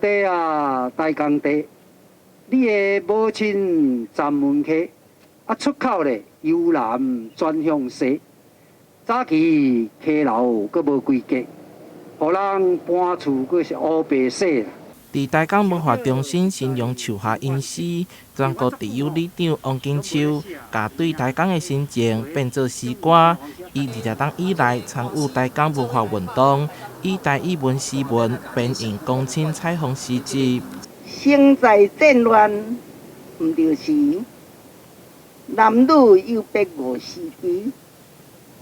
地啊，大江地，你的母親站門溪，啊出口咧由南轉向西，早期溪流閣無規格，予人搬厝閣是烏白洗啦。佇台港文化中心新榕樹下吟詩，全國特優里長王金秋，共對台港的心情變做詩歌。伊20冬以來參與台港文化運動，以台語文詩文編印公親彩虹詩集。生在戰亂毋著時，男女有別無時機，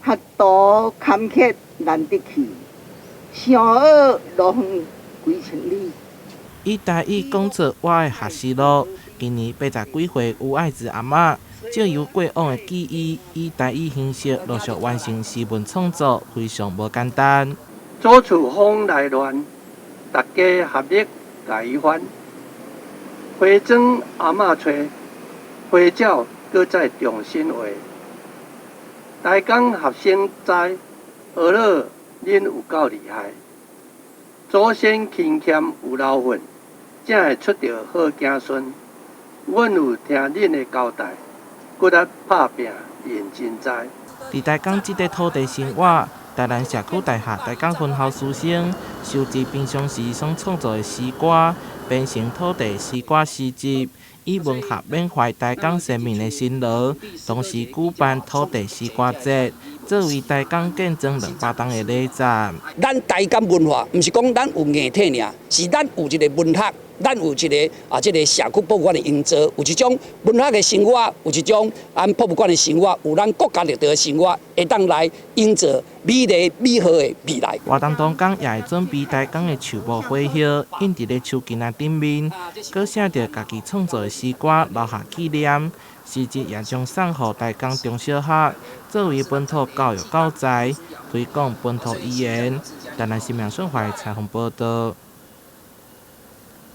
學途坎坷難得去，想學路遠幾千里。以台語講出我的學習路。今年80幾歲吳愛子阿嬤，藉由過往的記憶，以台語形式陸續完成詩文創作，非常無簡單。祖厝風來亂，大家合力共伊翻。化妝阿嬤揣，花鳥閣再重新畫。台港學生知，學了恁有夠厲害。祖先勤儉有勞奮，才會出著好子孫。阮有聽恁的交代，骨力拍拚認真知。佇台港這塊土地生活，台南社區大學台港分校師生收集平常時所創作的詩歌，編成土地詩歌詩集，以文學緬懷台港先民的辛勞，同時舉辦土地詩歌節，作為台港見證200冬的禮讚。咱台港文化，毋是講咱有硬體爾，是咱有一個文學。咱有一個啊，這個社區博物館的營造，有一種文學的生活，有一種咱博物館的生活，有咱國家特色的生活，會當來營造美麗美好的未來。活動當中也會準備台港的樹木花葉，印佇咧樹根仔頂面，閣寫著家己創作的詩歌，留下紀念。詩集也將送予台港中小學，作為本土教育教材，推廣本土語言。台南新聞新聞採訪報道。